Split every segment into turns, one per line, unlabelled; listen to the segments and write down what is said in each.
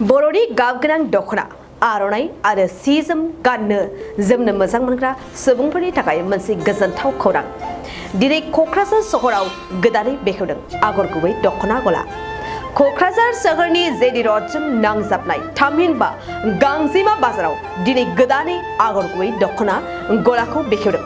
बर'नि गाबगोनां दख'ना आर'नाइ आरो सि जोम गाननो जोमनो मोजां मोनग्रा सुबुंफोरनि थाखाय मोनसे गोजोनथाव खौरां। दिनै क'क्राझार सहराव गोदानै बेखेवदों आगर गुबै दख'ना गला। क'क्राझार सोहोरनि जेडि रडजों नांजाबनाय थामहिनबा गांजेमा बाजाराव दिनै गोदानै आगर गुबै दख'ना गलाखौ बेखेवदों।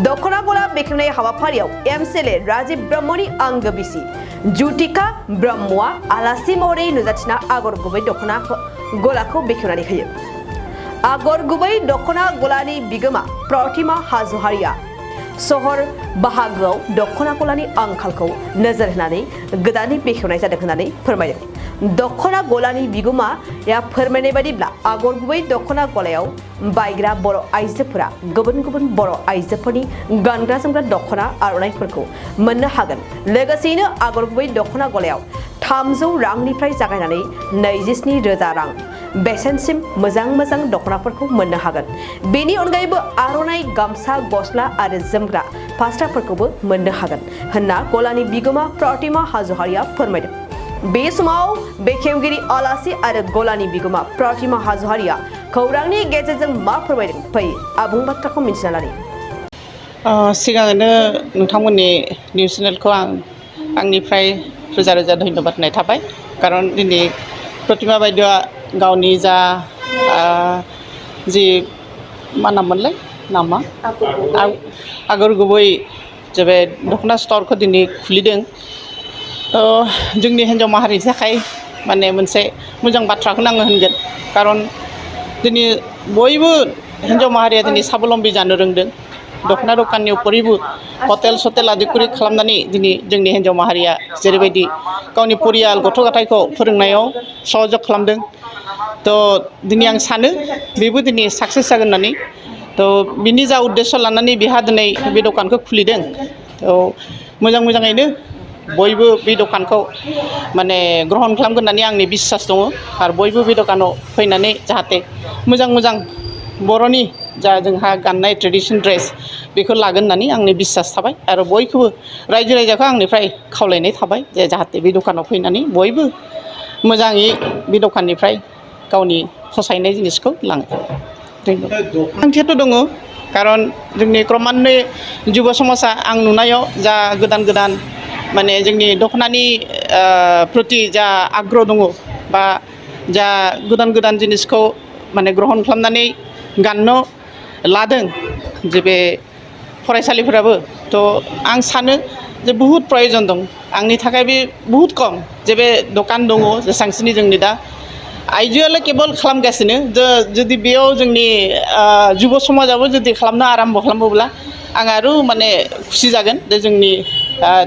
दख'ना गला बेखेवनाय हाबाफारियाव एमसिएलए राजीव ब्रह्मनि आंगो बिसि जुटिका ब्रह्मआ आलासि महरै नुजाथिना आगर गुबै दख'ना गलाखौ बेखेवनानै होयो। आगर गुबै दख'ना गलानि बिगोमा प्रतिमा हाज'वारिया सहर बाहागोआव दख'ना गलानि आंखालखौ नोजोर होनानै गोदानै बेखेवनाय जादों होननानै फोरमायदों। दख'ना गलानि बिगोमाया फोरमायनाय बायदिब्ला आगर गुबै दख'ना गलायाव बायग्रा बर' आइजोफोरा गुबुन गुबुन बर' आइजोफोरनि गानग्रा जोमग्रा दख'ना आर'नाइफोरखौ मोननो हागोन। लोगोसेयैनो आगर गुबै दख'ना गलायाव 300 रांनिफ्राय जागायनानै 27,000 रां बेसेनसिम मोजां मोजां दख'नाफोरखौ मोननो हागोन। बेनि अनगायैबो आर'नाइ, गामसा, गस्ला आरो जोमग्रा फास्राफोरखौबो मोननो हागोन होनना गलानि बिगोमा प्रतिमा हाज'वारिया फोरमायदों। बे समाव बेखेवगिरि आलासि आरो गलानि बिगोमा प्रतिमा हाज'वारिया खौरांनि गेजेरजों मा फोरमायदों फै आबुं बाथ्राखौ मिथिना लानि।
सिगाङावनो नोंथांमोननि निउस चेनेलखौ आंनिफ्राय रोजा रोजा धन्यबाद होनाय थाबाय। खारन दिनै प्रतिमा बायदिया गावनि जा जि मा नाममोनलाय नामा आगर गुबै जे बे दख'ना स्टरखौ दिनै खुलिदों। जोंनि हिन्जाव माहारिनि थाखाय माने मोनसे मोजां बाथ्राखौनो आङो होनगोन। खारन दिनै बयबो हिन्जाव माहारिया दिनै साबलम्बि जानो रोंदों। दख'ना दखाननि उपरिबो हटेल सटेल आदि खुरि खालामनानै दिनै जोंनि हिन्जाव माहारिया जेरैबायदि गावनि परियाल गथ' गथायखौ फोरोंनायाव सहजग खालामदों। दिनै आं सानो बेबो दिनै साक्सेस जागोन होननानै। बिनि जा उद्देश्य लानानै बिहा दिनै बे दखानखौ खुलिदों। मोजां मोजाङैनो बयबो बे दखानखौ माने ग्रहन खालामगोन होननानै आंनि बिसास दङ। आरो बयबो बे दखानाव फैनानै जाहाथे मोजां मोजां बर'नि जा जोंहा गाननाय ट्रेडिसन ड्रेस बेखौ लागोन होननानै आंनि बिसास थाबाय। आरो बयखौबो रायजो राजाखौ आंनिफ्राय खावलायनाय थाबाय जे जाहाथे बे दखानाव फैनानै बयबो मोजाङै बे दखाननिफ्राय गावनि फसायनाय जिनिसखौ लाङो। थांखियाथ' दङ। खारन जोंनि क्रमान्वये जुब समाजा आं नुनायाव जा गोदान गोदान माने जोंनि दख'नानि प्रति जा आग्रह दङ बा जा गोदान गोदान जिनिसखौ माने ग्रहन खालामनानै गाननो लादों जे बे फरायसालिफोराबो। आं सानो जे बुहुद प्रयजन दं। आंनि थाखाय बे बुहुद खम जे बे दखान दङ जेसांखिनि जोंनि दा आइजोआल' केबल खालामगासिनो। जुदि बेयाव जोंनि जुब समाजाबो जुदि खालामनो आराम्भ खालामोब्ला आं आरो माने खुसि जागोन जे जोंनि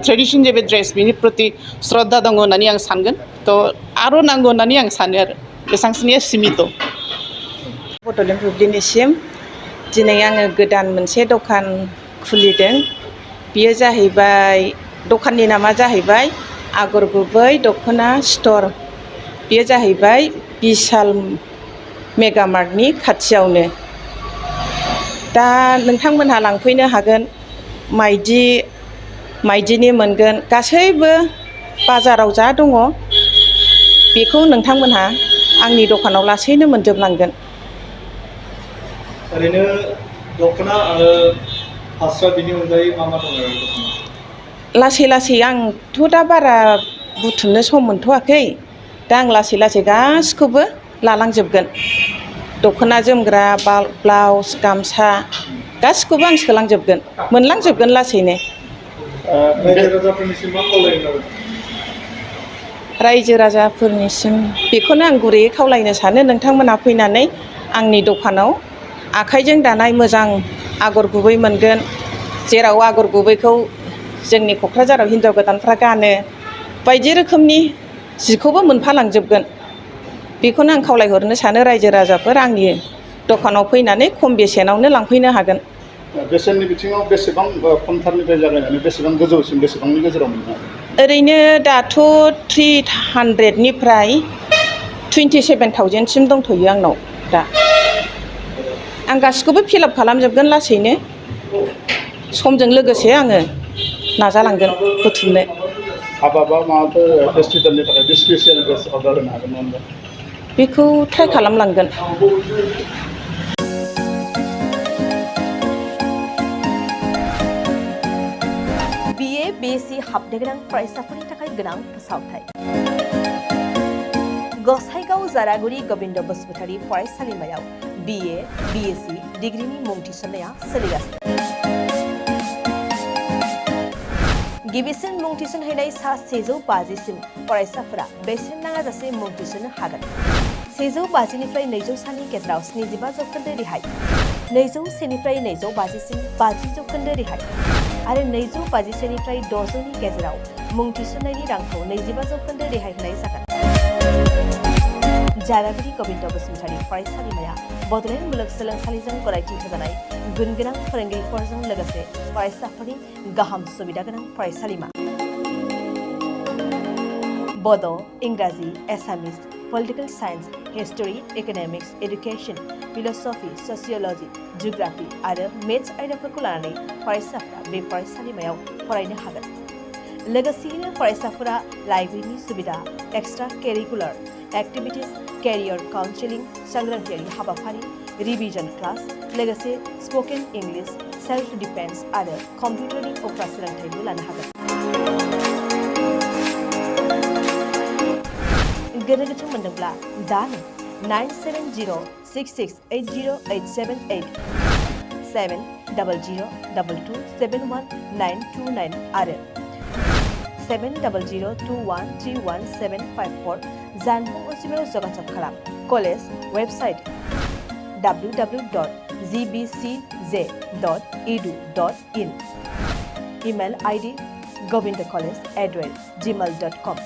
ट्रेडिसन जे बे ड्रेस बेनि प्रति श्रद्धा दङ होननानै आं सानगोन। आरो नांगौ होननानै आं सानो आरो बेसांखिनिया सिमित'।
बड'लेण्ड बुब्लिनिसिम दिनै आङो गोदान मोनसे दखान खुलिदों। बियो जाहैबाय दखाननि नामा जाहैबाय आगर गुबै दख'ना स्ट'र। बेयो जाहैबाय बिशाल मेगा मार्टनि खाथियावनो। दा नोंथांमोनहा लांफैनो हागोन। माइदिनि मोनगोन। गासैबो बाजाराव जा दङ बेखौ नोंथांमोनहा आंनि दखानाव लासैनो मोनजोबलांगोन।
ओरैनो दख'ना आरो फास्रा बिनि अनगायै मा मा दङ?
लासै लासै आंथ' दा बारा बुथुमनो सम मोनथ'वाखै। दा आं लासै लासै गासिखौबो लालांजोबगोन। दख'ना जोमग्रा, ब्लाउस, गामसा गासिखौबो आं सोलांजोबगोन, मोनलांजोबगोन लासैनो।
रायजो राजाफोरनिसिम मा खावलायनो?
रायजो राजाफोरनिसिम बेखौनो आं गुरैयै खावलायनो सानो नोंथांमोनहा फैनानै आंनि दखानाव आखाइजों दानाय मोजां आगर गुबै मोनगोन। जेराव आगर गुबैखौ जोंनि क'क्राझाराव हिन्जाव गोदानफ्रा गानो। बायदि रोखोमनि जिखौबो मोनफालांजोबगोन। बेखौनो आं खावलायहरनो सानो रायजो राजाफोर आंनि दखानाव फैनानै खम बेसेनावनो लांफैनो हागोन।
बेसेननि बिथिङाव बेसेबां खमथारनिफ्राय जागायनानै बेसेबां गोजौसिम बेसेबांनि गेजेराव मोननो हागोन?
ओरैनो दाथ' 300निफ्राय 27,000सिम दंथ'यो आंनाव दा। आं गासिखौबो फिलाप खालामजोबगोन लासैनो, समजों लोगोसे आङो नाजालांगोन बुथुमनो।
हाबा बा माबाफोर फेस्टिभेलनि थाखाय स्पेसियेल ड्रेस अर्डार होनो हागोन ना होनबा?
बेखौ ट्राइ खालामलांगोन।
BA BSc हाबनो गोनां फरायसाफोरनि थाखाय गोनां फोसावथाय। गसाइगाव जारागुरि गोविन्द बसुमतारी फरायसालिमायाव BA BSc डिग्रीनि मुं थिसननाया सोलिगासिनो। गिबिसिन मुं थिसनहैनाय सा 150सिम फरायसाफोरा बेसेन नाङाजासे मुं थिसननो हागोन। 150निफ्राय 200 सानि गेजेराव 75% रेहाय, 201निफ्राय 250सिम 50% रेहाय आरो 251निफ्राय 600नि गेजेराव मुं थिसननायनि रांखौ 25% रेहाय होनाय जागोन। जारागुरि गोविन्द बसुमतारी फरायसालिमाया बड'लेण्ड मुलुगसोलोंसालिजों गनायथि होजानाय गुनगोनां फोरोंगिरिफोरजों लोगोसे फरायसाफोरनि गाहाम सुबिदा गोनां फरायसालिमा। बड', इंराजि, Assamese, political science, history, economics, education, philosophy, sociology, geography आरो मेथ्स आयदाफोरखौ लानानै फरायसाफोरा बे फरायसालिमायाव फरायनो हागोन। लोगोसेयैनो फरायसाफोरा लाइब्रेरिनि सुबिदा, एक्सट्रा केरिकुलार एक्टिभिटिज, केरियार काउन्सेलिं, सांग्रांथियारि हाबाफारि, रिभिजन क्लास, लोगोसे स्पोकेन इंलिश, सेल्फ डिफेन्स आरो कम्पिउटारनि उफ्रा सोलोंथायबो लानो हागोन। गोनो गोथो मोनदोंब्ला दानो 9706680878 70022271929 आरो 7002131754 जानबुं अनजिमायाव जगाजग खालाम। College website www.gbcj.edu.in email ID govindcollege@gmail.com